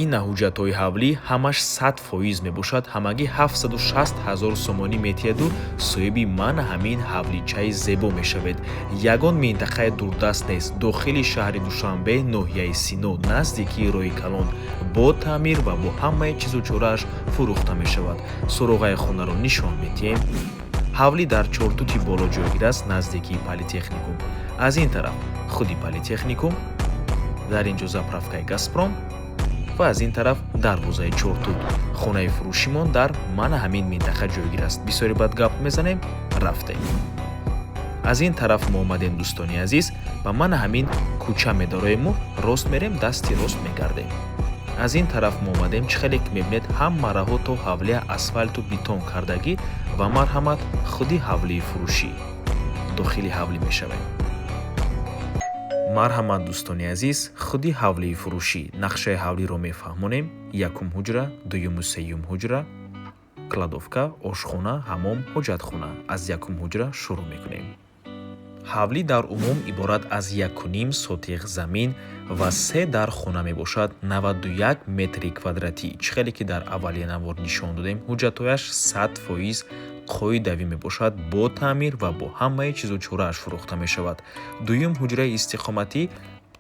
Ина ҳуҷҷатҳои ҳавлӣ, ҳамаш 100% мебошад. Ҳамагӣ 760 ҳазор сомонӣ метиҳаду соҳиби мана ҳамин ҳавличаи зебо мешавед. Ягон минтақаи дурдаст нест, дохили шаҳри Душанбе, ноҳияи Сино, наздикии роҳи калон, бо таъмир ва бо ҳамаи чизу чорааш фурӯхта мешавад. Суроғаи хонаро нишон медиҳем. Ҳавлӣ дар Чортути Боло ҷойгир аст, наздикии политехникум. Аз ин тараф худи политехникум, дар ин ҷо заправкаи «Газпром» ва аз ин тараф дарвозаи Чортут. Хонаи фурӯшимон дар мана ҳамин минтақа ҷойгир аст. Бисёре бад гап мезанем, рафтем. Аз ин тараф мо омадем, дӯстони азиз, ба мана ҳамин кӯча медароему рост мерем, дасти рост мегардем. Аз ин тараф мо омадем. Чӣ хеле ки мебинед, ҳама раҳо то ҳавлия асфалту бетон кардагӣ. Ва марҳамат, худи ҳавлии фурӯшӣ. Дохили ҳавлӣ мешавем. Марҳамат, дӯстони азиз, худи ҳавлии фурӯшӣ. Нақшаи ҳавлиро мефаҳмонем: якум ҳуҷра, дуюму сеюм ҳуҷра, кладовка, ошхона, ҳамом, ҳоҷатхона. Аз якум ҳуҷра шурӯъ мекунем. Ҳавлӣ дар умум иборат аз 1,5 сотиқ замин ва се дар хона мебошад, 91 метри квадратӣ. Чӣ хеле ки дар аввали навор нишон додем, ҳуҷҷатҳояш 100% қоидавӣ мебошад, бо таъмир ва бо ҳамаи чизу чорааш фурӯхта мешавад. Дуюм ҳуҷраи истиқоматӣ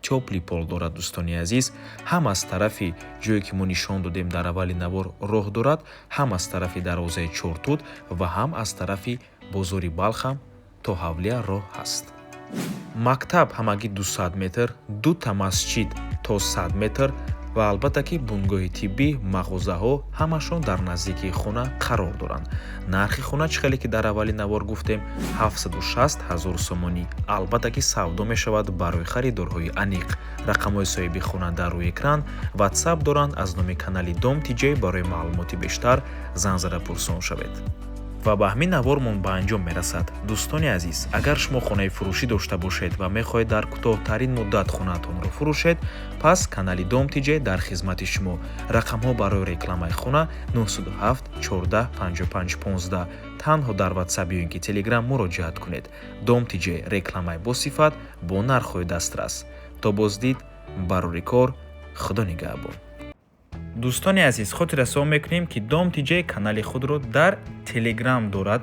тёплый пол дорад, дӯстони азиз. Ҳам аз тарафи ҷое, ки мо нишон додем дар аввали навор, роҳ дорад, ҳам аз тарафи дарвозаи Чортут ва ҳам аз тарафи бозори Балхам то ҳавлия роҳ ҳаст. Мактаб ҳамагӣ 200 метр, дута масҷид то 100 метр ва албатта ки бунгоҳи тиббӣ, мағозаҳо ҳамашон дар наздикии хона қарор доранд. Нархи хона, чӣ хеле ки дар аввали навор гуфтем, 760 ҳазор сомонӣ. Албатта ки савдо мешавад. Барои харидорҳои аниқ рақамҳои соҳиби хона дар рӯи экран, Ватсап доранд. Аз номи канали Дом Тиҷей барои маълумоти бештар занг зада пурсон шавед. Ва ба ҳамин навормон ба анҷом мерасад. Дӯстони азиз, агар шумо хонаи фурӯшӣ дошта бошед ва мехоҳед дар кӯтоҳтарин муддат хонаатонро фурӯшед, пас канали Дом Тиҷей дар хизмати шумо. Рақамҳо барои рекламаи хона: 907 14 55 15. Танҳо дар Ватсап ё ин ки Телеграм муроҷиат кунед. Дом Тиҷей: рекламаи босифат бо нархҳои дастрас. То боздид, барори кор, Худо нигаҳбон. Дӯстони азиз, хотиррасон мекунем, ки Дом Тиҷей канали худро дар Телеграм дорад.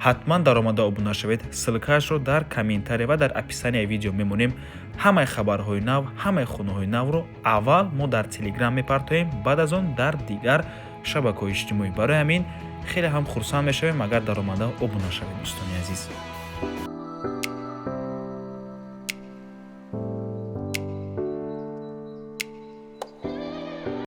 Ҳатман даромада обуна шавед. Ссылкаашро дар комментария ва дар описанияи видео мемонем. Ҳамаи хабарҳои нав, ҳамаи хонаҳои навро аввал мо дар Телеграм мепартоем, баъд аз он дар дигар шабакаҳои иҷтимоӣ. Барои ҳамин хеле ҳам хурсанд мешавем, агар даромада обуна шавед, дӯстони азиз.